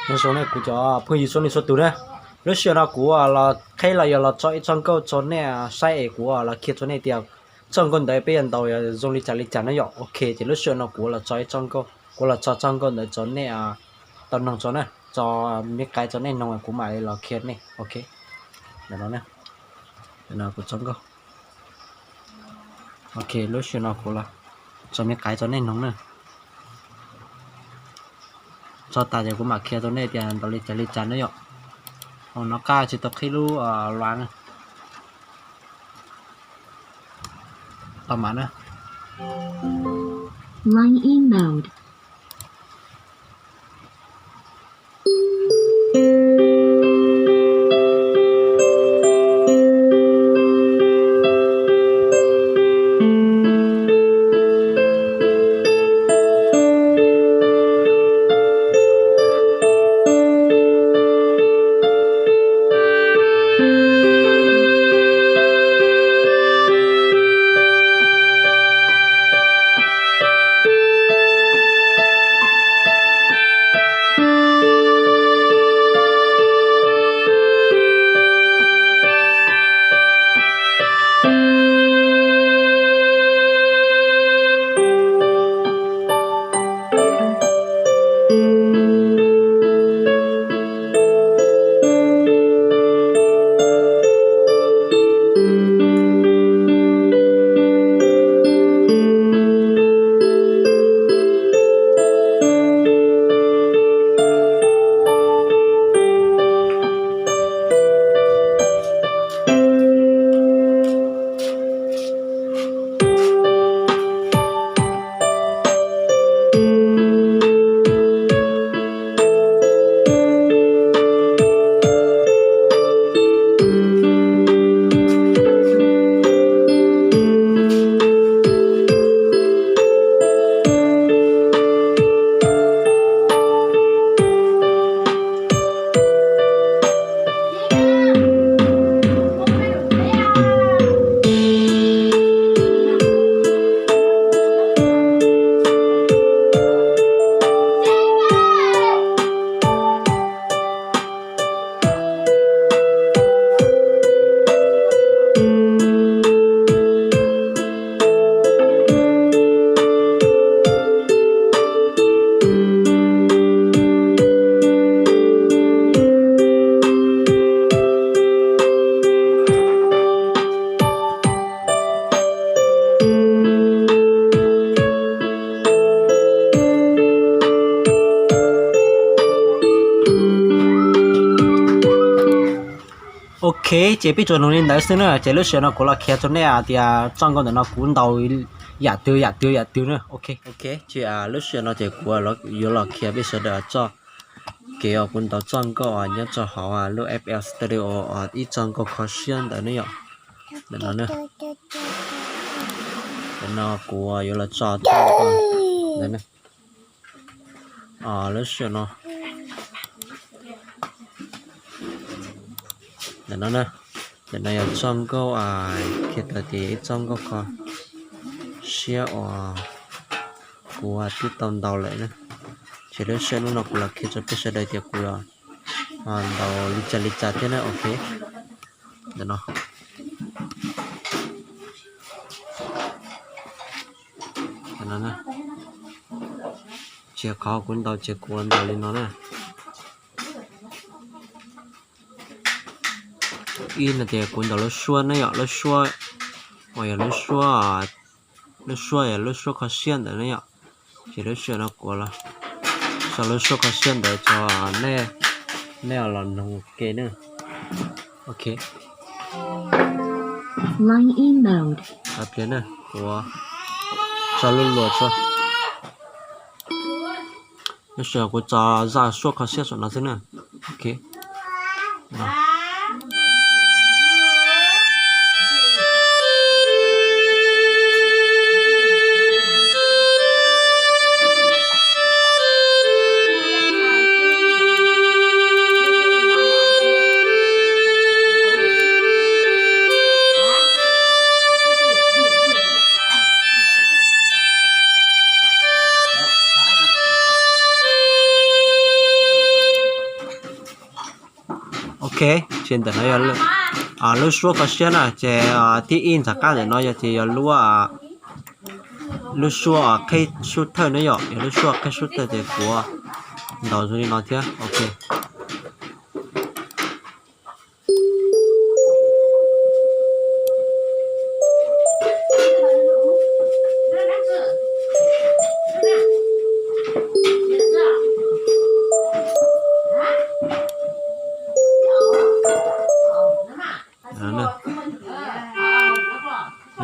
Nyob zoo nej kuv cov phooj ywg txhua leej txhua tus na. Lub sij hawm no kuv los qheb los yog los tso ib txoj nkauj rau nej saib es kuv los qhia rau nej tias txoj nkauj ntawd peb yuav ntaus zoo li cas li cas na yom. Ok, ces lub sij hawm no kuv los tso ib txoj nkauj, kuv los tso txoj nkauj ntawd rau nej tau noog tso na, tso me qais rau nej noog kuv mam li los qhia nej. Ok, ntawm no, ntawm no kuv txoj nkauj. Ok, lub sij hawm no kuv los tso me qais rau nej noog na. Tso tas ces kuv mam qhia rau nej tias ntaus li cas li cas na yom. Hauv no qab tsis tau qhib lub luas na. Tau mam na. Line in mode. Ok, ces peb tsuas nug li ntawd xwb na, ces lub sij hawm no kuv los qhia rau nej hais tias txoj nkauj ntawm no kuv ntaus yam twg yam twg yam twg na. Ok, ces lub sij hawm no ces kuv yuav los qhia peb sawv daws txoj kev uas kuv ntaus txoj nkauj nyob rau hauv lub F L Studio, ib txoj nkauj kho siab ntawd ne yom. Ntawm no, ntawm no kuv yuav los tso ntawm no. Lub sij hawm no, ntawm no, ntawm no yog txoj nkauj, qhia tau tias ib txoj nkauj kho siab uas kuv twb tau ntaus lawm na. Ces lub sij hawm no kuv los qhia rau peb sawv daws tias kuv yuav ntaus li cas li cas thiab na. Ok, ntawm no, ntawm no, ces qhov kuv ntaus ces kuv ntaus li no na. Ib no ces kuv ntaus lub suab ne yom, lub suab uas yog lub suab, lub suab yog lub suab kho siab ntawd ne yom. Ces lub sij hawm no kuv los tso lub suab kho siab ntawd rau nej, nej los noog ke na. Ok, line in mode. Hais tias na, kuv tso lub luas tso. Lub sij hawm kuv tso zaj suab kho siab saum no xwb na. Ok. Ok, ces ntawm no yog lub suab kho siab na, ces thib ib ntxhais qab ntawm no yog ces yog lub, lub suab qheb sub thawj na yom, yog lub suab qheb sub thawj ces kuv ntaus zoo li no thiab. Ok.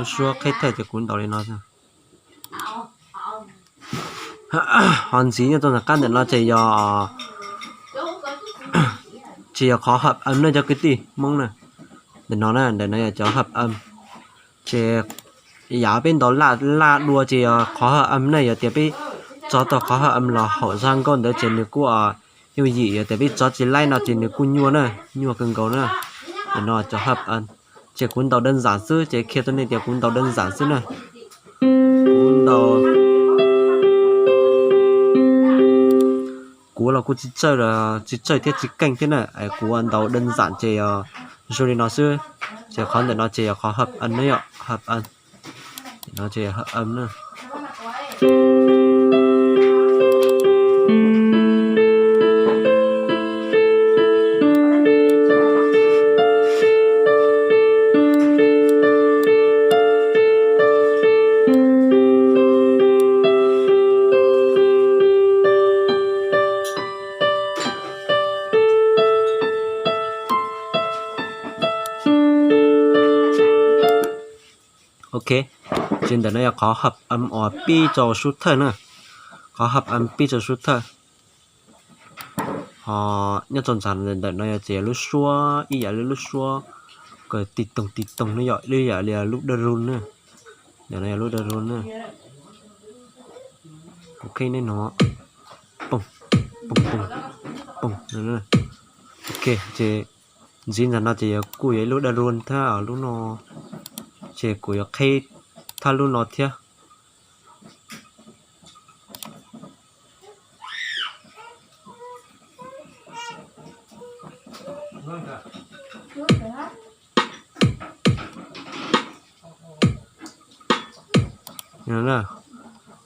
Lub suab qheb thawj ces kuv ntaus li no. Ho ntxiv nyob rau ntawm qab ntawm no ces yog, ces yog qhov hợp âm na cov kwv tij Hmoob na. Ntawm no na, ntawm no yog cov hợp âm. Ces yam peb ntaus laj laj dua ces yog qhov hợp âm na, yog tias peb tso tau qhov hợp âm los haum zaj nkauj ntawd ces nws kuj yooj yim, yog tias peb tso tsis laib no ces nws kuj nyuaj na, nyuaj kawg nkaus na. Ntawm no cov hợp âm. Ces kuv ntaus đơn giản xwb, ces qhia rau nej tias kuv ntaus đơn giản xwb na. Kuv ntaus, kuv los kuj tsis txawj, tsis txawj thiab tsis keej thiab na, kuv ntaus đơn giản ces zoo li no xwb. Ces qhov ntawm no ces yog qhov hợp âm na yom, hợp âm. No ces hợp âm na. Ok, ces ntawm no yog qhov hợp âm uas pib rau sub thawj na, qhov hợp âm pib rau sub thawj. Ho nyob rau ntawm no yog ces yog lub suab ib yam li lub suab kws ti toog ti toog ne yom, ib yam li lub đơn run na. Ntawm no yog lub đơn run na. Kuv qhib nej no, poog, poog, poog, poog. Ok, ces ntxiv ntawm no ces yog kuj yog ib lub đơn run thiab lub no, ces kuv yuav qhib thawj lub no thiab.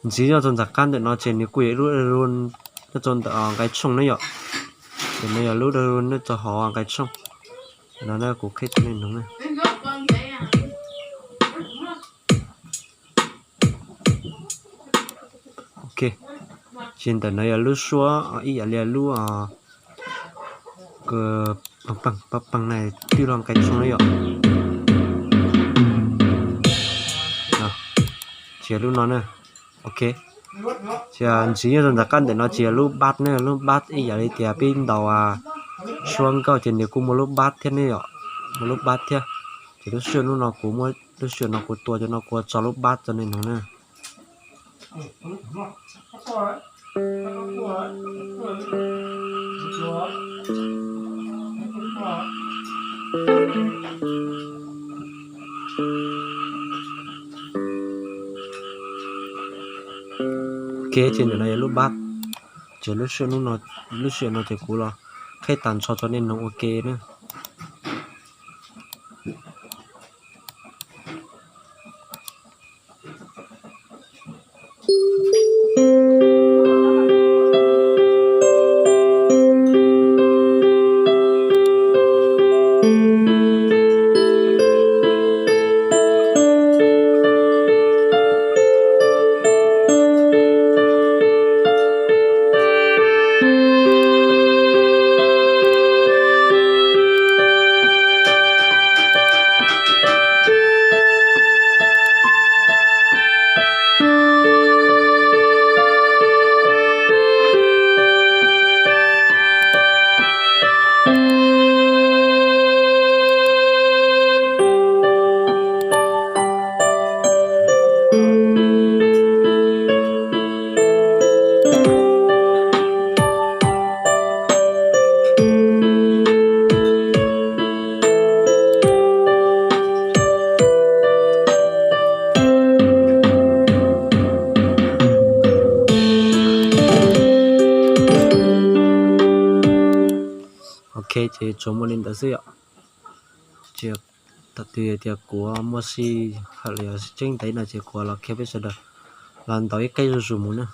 Ntxiv nyob rau ntawm qab ntawm no ces nws kuj yog ib lub đơn run nyob rau ntawm nqai tshooj ne yom. Ces no yog lub đơn run nyob rau hauv nqai tshooj. No kuv qhib rau nej noog na. Ok, ces ntawm no yog lub suab ib yam li lub kws pag pag pag pag na twb los nqai tshooj na yom. Ces lub no na. Ok, ces ntxiv nyob rau ntawm qab ntawm no ces yog lub bass na, lub bass ib yam li tias peb ntaus suab nkauj ces nws kuj muaj lub bass thiab ne yom, muaj lub bass thiab. Ces lub sij hawm hnub no kuv muab lub sij hawm no kuv tua cov no kuv tso lub bass rau nej noog na. Ok, ces ntawm no yog lub bass, ces lub sij hawm no ces kuv los qhib tag nrho rau nej noog ua ke na. Ok, ces tsuas muaj li ntawd xwb yom. Ces thaum twg tias kuv muaj sij hawm los yog sib tseeb ntev no ces kuv los qhia peb sawv daws los ntaus ib qeb zuj zus mus na.